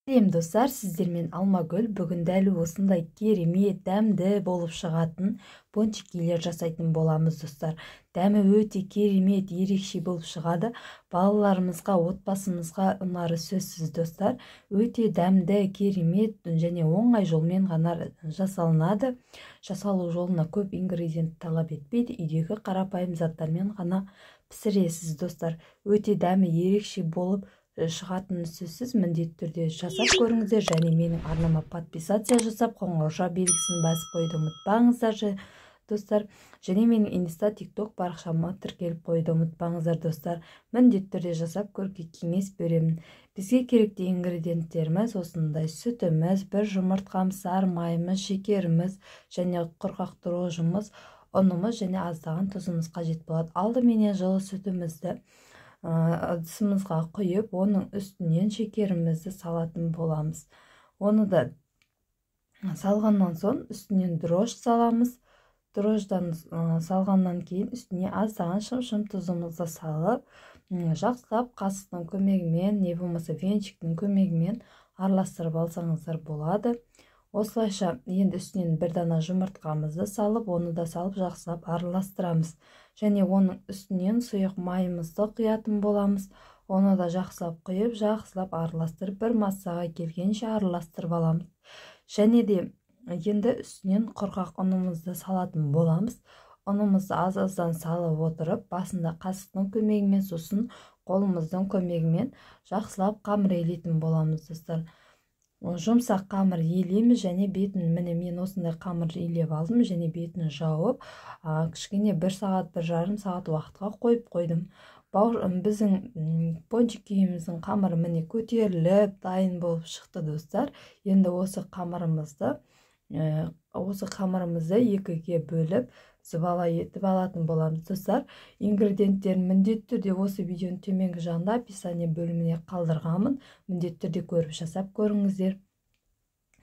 Сәлем, достар! Сіздермен Алмагүл. Бүгін дәл осындай керемет дәмді болып шығатын пончикилер жасайтын боламыз, достар. Дәмі өте керемет, ерекше болып шығады. Балаларымызға, отбасымызға ұнары сөзсіз, достар. Өте дәмді, керемет және оңай жолмен ғана жасалынады. Жасалу жолына көп ингредиент талап етпейді, үйдегі қарапайым заттармен ғана пісіресіз, достар. Өте дәмі ерекше болып шығатыны сөзсіз, міндетті түрде жасап көріңіздер. Және менің арнама подписаться жасап, қоңырауша белгісін басып қоюды ұмытпаңыздар, достар. Және менің Инста, Тикток парақшама тіркеліп қоюды ұмытпаңыздар, достар. Міндетті түрде жасап көруге кеңес беремін. Бізге керекті ингредиенттеріміз: осындай сүтіміз, бір жұмыртқамыз, сары майымыз, шекеріміз және құрғақ дрожжымыз, ұнымыз және аздаған тұзымыз қажет болады. Алдыменен жылы сүтімізді ыдысымызға құйып, оның үстінен шекерімізді салатын боламыз. Оны да салғаннан соң үстінен дрожж саламыз. Дрожждан салғаннан кейін үстіне аздаған шым-шым тұзымызды салып, жақсылап қасықтың көмегімен, не болмаса венчиктің көмегімен араластырып алсаңыздар болады. Осылайша енді үстінен бір дана жұмыртқамызды салып, оны да салып, жақсылап араластырамыз. Және оның үстінен сұйық майымызды құятын боламыз. Оны да жақсылап құйып, жақсылап араластырып, бір массаға келгенше араластырып аламыз. Және де енді үстінен құрғақ ұнымызды салатын боламыз. Ұнымызды аз-аздан салып отырып, басында қасықтың көмегімен, сосын қолымыздың көмегімен жақсылап қамыр илейтін боламыз, достар. Жұмсақ қамыр илейміз және бетін, міне, мен осындай қамыр илеп алдым және бетін жауып, кішкене бір сағат, 1,5 сағат уақытқа қойып қойдым. Біздің пончикіміздің қамыры, міне, көтеріліп, дайын болып шықты, достар. Енді осы қамырымызды екіге бөліп, зыбала етіп алатын боламыз, достар. Ингредиенттерін міндетті түрде осы видеоның төменгі жағында, описание бөліміне қалдырғанмын, міндетті түрде көріп, жасап көріңіздер.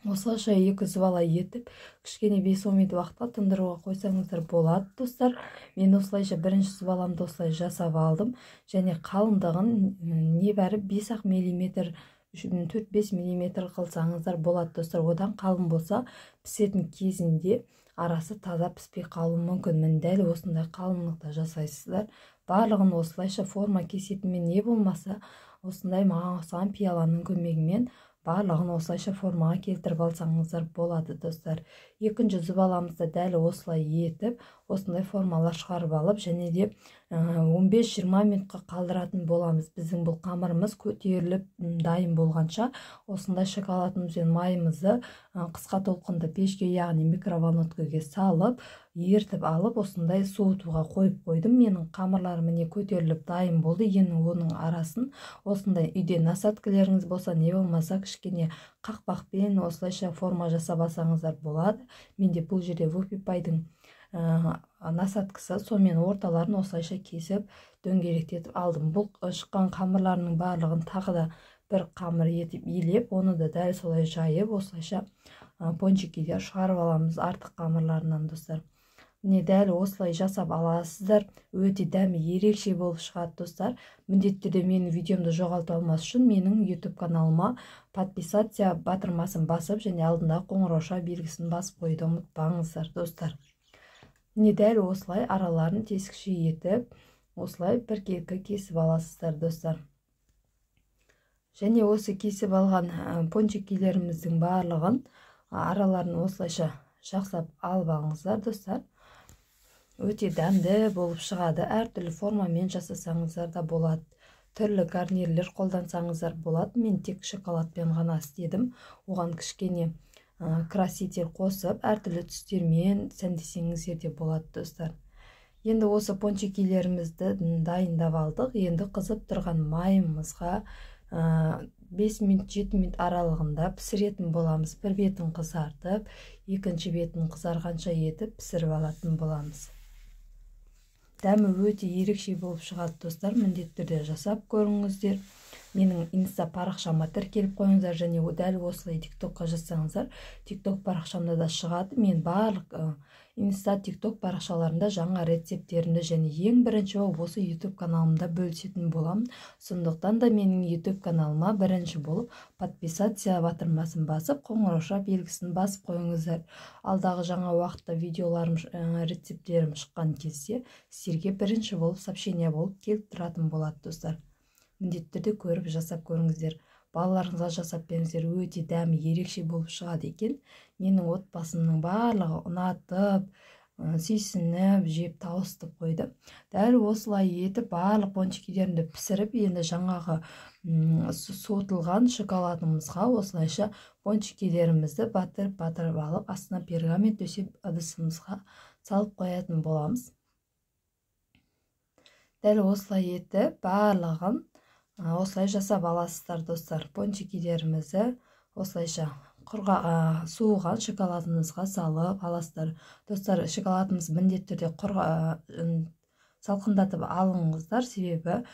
Осылайша екі зыбала етіп, кішкене 5-10 минут уақытқа тындыруға қойсаңыздар болады, достар. Мен осылайша бірінші зыбаламды осылай жасап алдым және қалыңдығын небәрі 5 ақ миллиметр, 4-5 миллиметр қылсаңыздар болады, достар. Одан қалың болса, пісетін кезінде арасы таза піспей қалуы мүмкін. Міне, дәл осындай қалыңдықта жасайсыздар. Барлығын осылайша форма кесетінмен, не болмаса осындай маған ұқсаған пияланың көмегімен барлығын осылайша формаға келтіріп алсаңыздар болады, достар. Екінші зыбаламызды дәл осылай етіп, осындай формалар шығарып алып, және де 15-20 минутқа қалдыратын боламыз. Біздің бұл қамырымыз көтеріліп, дайын болғанша, осындай шоколадымыз бен майымызды қысқа толқынды пешке, яғни микроволновкаге салып, ертіп алып, осындай суытуға қойып қойдым. Менің қамырларым, міне, көтеріліп, дайын болды. Енді оның арасын осындай үйде насадкалеріңіз болса, не болмаса кішкене қақпақпен осылайша форма жасап алсаңыздар болады. Менде бұл жерде Вупи-Пайдың насадкасы, сонымен орталарын осылайша кесіп, дөңгелектетіп алдым. Бұл шыққан қамырларының барлығын тағы да бір қамыр етіп илеп, оны да дәл солай жайып, осылайша пончикилер шығарып аламыз артық қамырларынан, достар. Міне, дәл осылай жасап аласыздар. Өте дәмі ерекше болып шығады, достар. Міндетті түрде менің видеомды жоғалтып алмас үшін менің YouTube каналыма подписаться батырмасын басып және алдындағы қоңырауша белгісін басып қоюды ұмытпаңыздар, достар. Міне, дәл осылай араларын тесікше етіп, осылай біркелкі кесіп аласыздар, достар. Және осы кесіп алған пончикилеріміздің барлығын араларын осылайша жақсылап алып алыңыздар, достар. Өте дәмді болып шығады. Әртүрлі формамен жасасаңыздар да болады, түрлі гарнирлер қолдансаңыздар болады. Мен тек шоколадпен ғана істедім. Оған кішкене краситель қосып, әртүрлі түстермен сәндесеңіздер де болады, достар. Енді осы пончикилерімізді дайындап алдық. Енді қызып тұрған майымызға 5 минут, 7 минут аралығында пісіретін боламыз. Бір бетін қызартып, екінші бетін қызарғанша етіп пісіріп алатын боламыз. Дәмі өте ерекше болып шығады, достар. Міндетті түрде жасап көріңіздер. Менің инста парақшама тіркеліп қойыңыздар және дәл осылай тиктокқа жазсаңыздар, тикток парақшамда да шығады. Мен барлық инста, тикток парақшаларында жаңа рецепттерімді және ең бірінші болып осы YouTube каналымда бөлісетін боламын. Сондықтан да менің YouTube каналыма бірінші болып подписаться батырмасын басып, қоңырауша белгісін басып қойыңыздар. Алдағы жаңа уақытта видеоларым, рецепттерім шыққан кезде сіздерге бірінші болып сообщение болып келіп тұратын болады, достар. Міндетті түрде көріп жасап көріңіздер. Балаларыңызға жасап беріңіздер, өте дәмі ерекше болып шығады екен. Менің отбасымның барлығы ұнатып, сүйсініп жеп тауысып қойды. Дәл осылай етіп барлық пончиктерімді пісіріп, енді жаңағы суытылған шоколадымызға осылайша пончиктерімізді батырып-батырып алып, астына пергамент төсеп ыдысымызға салып қоятын боламыз. Дәл осылай етіп барлығын осылай жасап аласыздар, достар. Пончиктерімізді осылайша суыған шоколадымызға салып аласыздар. Достар, шоколадымыз міндетті түрде салқындатып алыңыздар, себебі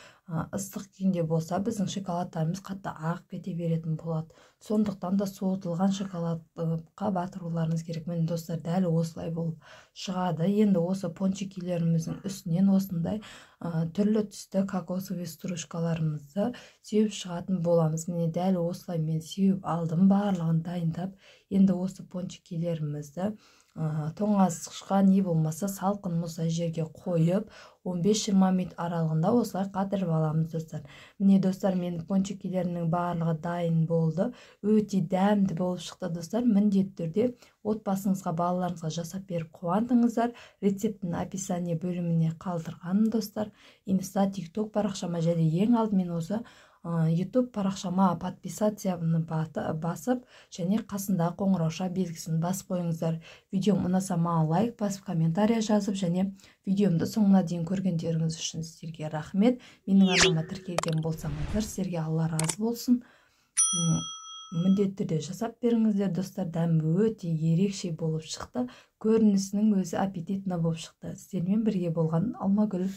ыстық күйінде болса біздің шоколадтарымыз қатты ағып кете беретін болады. Сондықтан да суытылған шоколадқа батыруларыңыз керек. Міне, достар, дәл осылай болып шығады. Енді осы пончикилеріміздің үстінен осындай түрлі түсті кокосовый стружкаларымызды сеуіп шығатын боламыз. Міне, дәл осылай мен сеуіп алдым, барлығын дайындап. Енді осы пончикилерімізді тоңазытқышқа не болмаса салқын мұздай жерге қойып, 15-20 минут аралығында осылай қатырып аламыз, достар. Міне, достар, менің пончикилерімнің барлығы дайын болды. Өте дәмді болып шықты, достар. Міндетті түрде отбасыңызға, балаларыңызға жасап беріп қуантыңыздар. Рецептін описание бөліміне қалдырғаным, достар. Инста, тикток парақшама және ең алдымен осы YouTube парақшама подписацияны басып және қасындағы қоңырауша белгісін басып қойыңыздар. Видеом ұнаса, маған лайк басып, комментария жазып және видеомды соңына дейін көргендеріңіз үшін сіздерге рахмет. Менің арнама тіркелген болсаңыздар, сіздерге Алла разы болсын. Міндетті түрде жасап беріңіздер, достар. Дәмі өте ерекше болып шықты. Көрінісінің өзі аппетитно болып шықты. Сіздермен бірге болған Алмагүл.